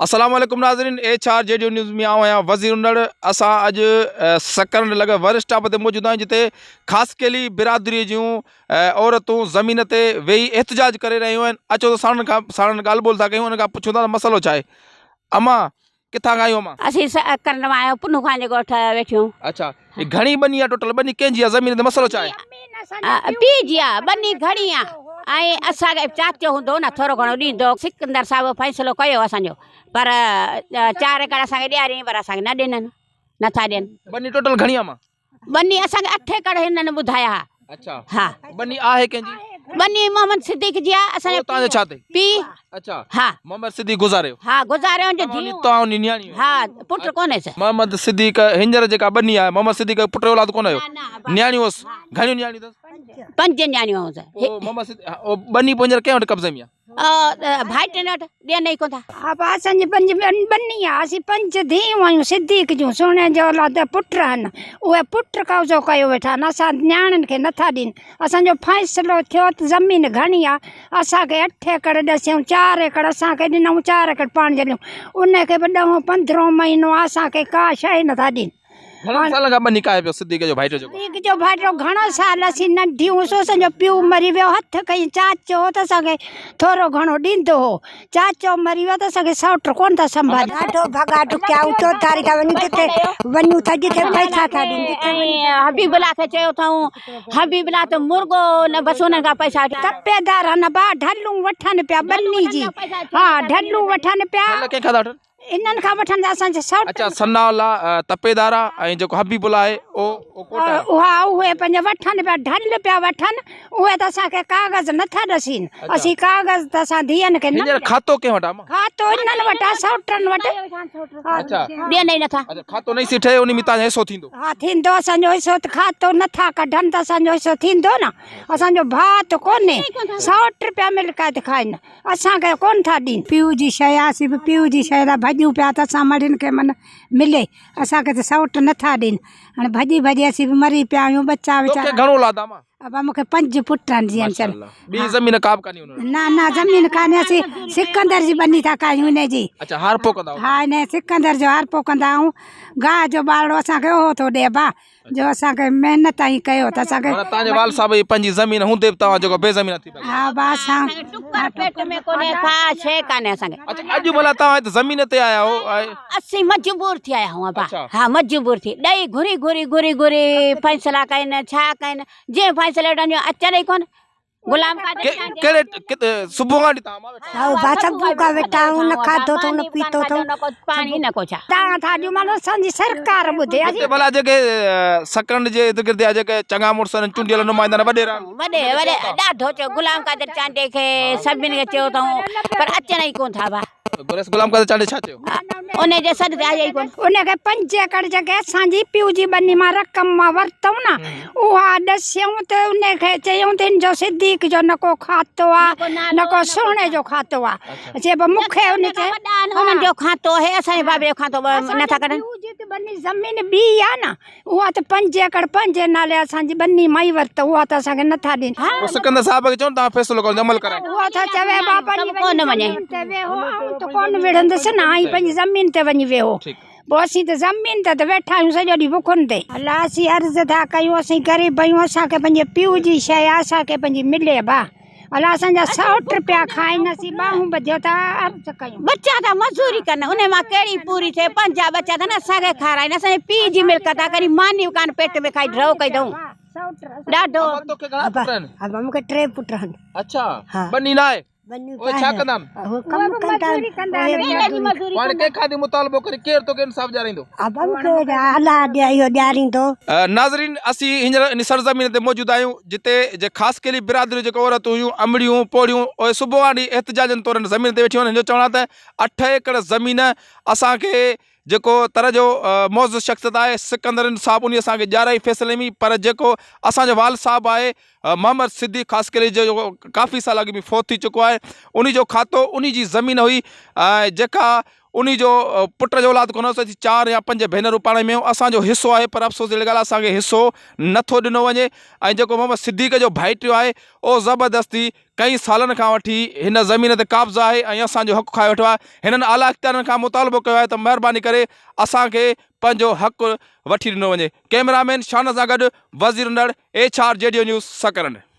السلام عليڪم ناظرين ايڇ آر جي ڊيو نيوز ۾ آئون آهيان وزير انڙ اسان اڄ سڪرنڊ لڳ ور اسٽاپ تي موجود آهيون جتي خاصخيلي برادري جون عورتون زمين تي ويهي احتجاج ڪري رهيون آهن اچو ته ساڻن کان ساڻن ڳالهه ٻولهه ٿا ڪيون انهن کان پڇون ٿا ته مسئلو ڇا آهي اما ڪٿان کان آيون اما؟ اسين سڪرنڊ مان آيون پنهون خان جي ڳوٺ ويٺيون. اڇا هي گهڻي ٻني آ ٽوٽل ٻني ڪنهن جي آ زمين تي مسئلو ڇا آهي؟ پيء جي آ ٻني گهڻي آ ۽ اسان کي چاچو هوندو نه ٿورو گهڻو ڏيندو سڪندر صاحب فيصلو ڪيو اسان جو پر چار ايڪڙ اسان کي ڏيارين پر اسان کي نه ڏنن نٿا ڏين. ٻني ٽوٽل گهڻي آ اما؟ ٻني اسان کي اٺ ايڪڙ هنن ٻڌايا ها. اڇا ها. ٻني آهي ڪنهن جي؟ ٻني محمد صديق جي آ اسان جو توهان جو ڇا ٿئي؟ پيء. اڇا ها. محمد صديق گذاريو. ها گذاريو جو ڌيء. توهان انهي نياڻي ها پٽ ڪونهيس. محمد صديق هينئر جيڪا ٻني آهي محمد صديق جو پٽ اولاد ڪونه هيو نياڻيون هئس گهڻيون نياڻيون اٿس؟ پنج نياڻيون هئس. پوء محمد صديق ٻني پوء هينئر ڪنهن وٽ قبضي ۾ آ؟ ڀائٽين وٽ ڏين ئي ڪونه ٿا. ها اسان جي پنج ٻني آ اسين پنج ڌيئون آهيون صديق جون سهڻي جا اولاد پٽ آهن اهي پٽ قبضو ڪيو ويٺا آهن اسان نياڻين کي نٿا ڏين اسان جو فيصلو ٿيو ته زمين گهڻي آ اسان کي اٺ ايڪڙ ڏسيائون چار ايڪڙ اسان کي ڏنائون چار ايڪڙ پاڻ جهليون ان کي به ڏهون پندرهون مهينو آ اسان کي ڪا شيء نٿا ڏين. گهڻن سالن کان ٻني ڪاهي پيو صديق جو ڀائٽيو جيڪو. صديق جو ڀائٽيو گهڻا سال اسين ننڍيون هيون اسان جو پيء مري ويو هٿ کئين چاچو هو ته اسان کي ٿورو گهڻو ڏيندو هو چاچو مري ويو ته اسان کي سئوٽ ڪونه ٿا سنڀالين. ڏاڍو ڀڳا ڊڪيا چوڌاري ٿا وڃون جتي وڃون ٿا جتي پئسا ٿا ڏين جتي وڃون. ۽ حبيب الله کي چيو اٿئون حبيب الله ته مرڳو نه بس انهن کان پئسا وٺي. تپيدار هن با ڍلون وٺن پيا ٻني جي ها ڍلون وٺن پيا. ڍل ڪنهن کان ٿا وٺن؟ انهن کان وٺن ته اسان جي سئوٽن اچا ثناء الله تپيدار آ ۽ جيڪو حبيب الله آهي او او ڪوٽ آهي. اها اهي پنهنجا وٺن پيا ڍل پيا وٺن اهي ته اسان کي ڪاغذ نه ٿا ڏسين اسين ڪاغذ ته اسان ڌيئن کي نه هينئر کاتو ڪنهن وٽ آ امان؟ کاتو انهن وٽ آ سئوٽن وٽ. اچا ڏين ئي نه ٿا. اچا کاتو نئين سي ٺهي انهي ۾ توهان جو حصو ٿيندو. ها ٿيندو اسان جو حصو ته کاتو نه ٿا ڪڍن ته اسان جو حصو ٿيندو نه اسان جو ڀاء ته ڪونهي سئوٽ پيا ملڪيت کائن. اسان کي ڪونه ٿا ڏين. پيء جي شيء آ، اسين به پيء جي شيء لاء ڀڄون پيا ته اسان مڙين کي من ملي، اسان کي ته سئوٽ نه ٿا ڏين. هاڻي ڀڄي ڀڄي اسين به مري پيا آهيون، ٻچا توکي ويچارا. گهڻو اولاد آ مان؟ ابا مون کي پنج پٽ آهن جيئن چل. ماشاءالله. ٻي زمين ڪا به ڪانهي انهن وٽ؟ نه نه زمين ڪانهي، اسين سڪندر جي ٻني ٿا ڪاهيون انهي جي. اڇا هارپو ڪندا آهيو؟ ها انهي سڪندر جو هارپو ڪندا آهيون، گاهه جو ٻارڙو اسان کي اهو ٿو ڏي ابا. جو اسان کي محنت ائين ڪيو ته اسان کي معنيٰ توهان جي والد صاحب جي پنهنجي زمين هوندي به توهان جيڪو بي زمينا ٿي پيا ها با اسان کي ٽڪر پيٽ ۾ ڪونهي ڪا شيء ڪانهي اسان کي. اڇا اڄ ڀلا توهان هت زمين تي آيا آهيو ۽ اسين مجبور ٿي آيا آهيون ابا ها مجبور ٿي ڏئي گهري گهري گهري گهري فيصلا ڪين ڇا ڪين جنهن فيصلي وٽ وڃو اچن ئي ڪونه غلام قادر ڪي ڪهڙي ڪٿي صبح کان وٺي توهان مان ويٺا آهيو؟ ها صبح کان ويٺا آهيون نه کاڌو اٿئون نه پيتو اٿئون نه ڪو پاڻي نه ڪو ڇا. تان ٿا ڏيون معنيٰ اسان جي سرڪار ٻڌي اسين. هتي ڀلا جيڪي سڪرنڊ جي ارد گرد جا جيڪي چڱا مڙس آهن چونڊيل نمائندا آهن وڏيرا آهن. وڏي وڏي ڏاڍو چيو غلام قادر چانڊيي کي سڀني کي چيو اٿئون پر اچن ئي ڪونه ٿا ڀا. گريس غلام قادر چانڊيي ڇا چيو؟ ان جي سڏ تي آيا ئي ڪونه. ان کي پنج ايڪڙ جيڪي اسان جي پيء جي ٻني مان رقم مان ورتئون نه اها ڏسيئون ته ان کي چيئون ته ان جو صديق جو نه ڪو کاتو آ نه ڪو سهڻي جو کاتو آ چي به مون کي ان چيو وڏا آهن انهن جو کاتو آهي اسان جي بابي جو کاتو نه ٿا ڪڍن. پيء جي ته ٻني زمين ٻي آ نه اها ته پنج ايڪڙ پنهنجي نالي اسان جي ٻني مان ئي ورتو اها ته اسان کي نه ٿا ڏين. پوء سڪندر صاحب کي چئو نه توهان فيصلو ڪريو عمل ڪرايو. اها ٿا چوي با پنهنجي وڃي زمين تي ويهو آئون ته ڪونه وڙهندس نه آئين پنهنجي زمين تي وڃي ويهو پوء اسين ته زمين تي ته ويٺا آهيون سڄو ڏينهن بکن تي. الله اسين عرض ٿا ڪيون اسين غريب آهيون اسان کي پنهنجي پيء جي شيء آ اسان کي پنهنجي ملي با. الا اسان جا سئوٽ پيا کائن اسين ٻانهون ٻڌيو ٿا عرض ڪيون. ٻچا ٿا مزوري ڪن انهي مان ڪهڙي پوري ٿئي پنهنجا ٻچا ٿا نه اسان کي کارائن اسان جي پيء جي ملڪيت آ ڪڏهن ماني به ڪانه پيٽ ۾ کائي ڍؤ ڪئي اٿئون ڏاڍو. ابا توکي گهڻا پٽ آهن؟ ابا مون کي ٽي پٽ آهن. اڇا ها. ٻني ناهي؟ ٻنيون اهي ڇا ڪندا آهن؟ اهي ڪم ڪندا آهن. اهي مزوري پوء هاڻي ڪنهن کان ٿي مطالبو ڪرين ڪير توکي انصاف ڏياريندو؟ ابا مون کي الله اهو ڏياريندو. ناظرين اسين هينئر ان سرزمين تي موجود آهيون جتي جي خاصخيلي برادري جيڪي عورتون هيون امڙيون پوڙهيون اهي صبح کان وٺي احتجاجن طور ان زمين تي ويٺيون آهن هن جو چوڻ آهي ته اٺ ايڪڙ زمين اسان کي جيڪو تر جو معزز شخصيت آهي سڪندر صاحب انهي اسان کي ڏيارائي فيصلي ۾ پر جيڪو اسان جو والد صاحب آهي محمد صديق خاصخيلي جو جيڪو ڪافي سال اڳ ۾ فوت ٿي چڪو آهي انهي جو کاتو انهي جي زمين هئي جيڪا. انهي جو پٽ جو اولاد ڪونه هوس، اسين چار يا پنج ڀينرون پاڻ ۾ آهيون، اسان جو حصو آهي پر افسوس جهڙي ڳالهه آهي اسان کي حصو نٿو ڏنو وڃي ۽ جيڪو محمد صديق جو ڀائٽيو آهي اهو زبردستي ڪئين سالن کان وٺي هن زمين تي قابض آهي ۽ اسان جو حق کائي ويٺو آهي، هنن اعليٰ اختيارين کان مطالبو ڪيو آهي ته مهرباني ڪري اسان کي پنهنجو حق وٺي ڏنو وڃي، ڪئميرا مين شان سان گڏ Wazir Unar, H R G D news, Sakrand.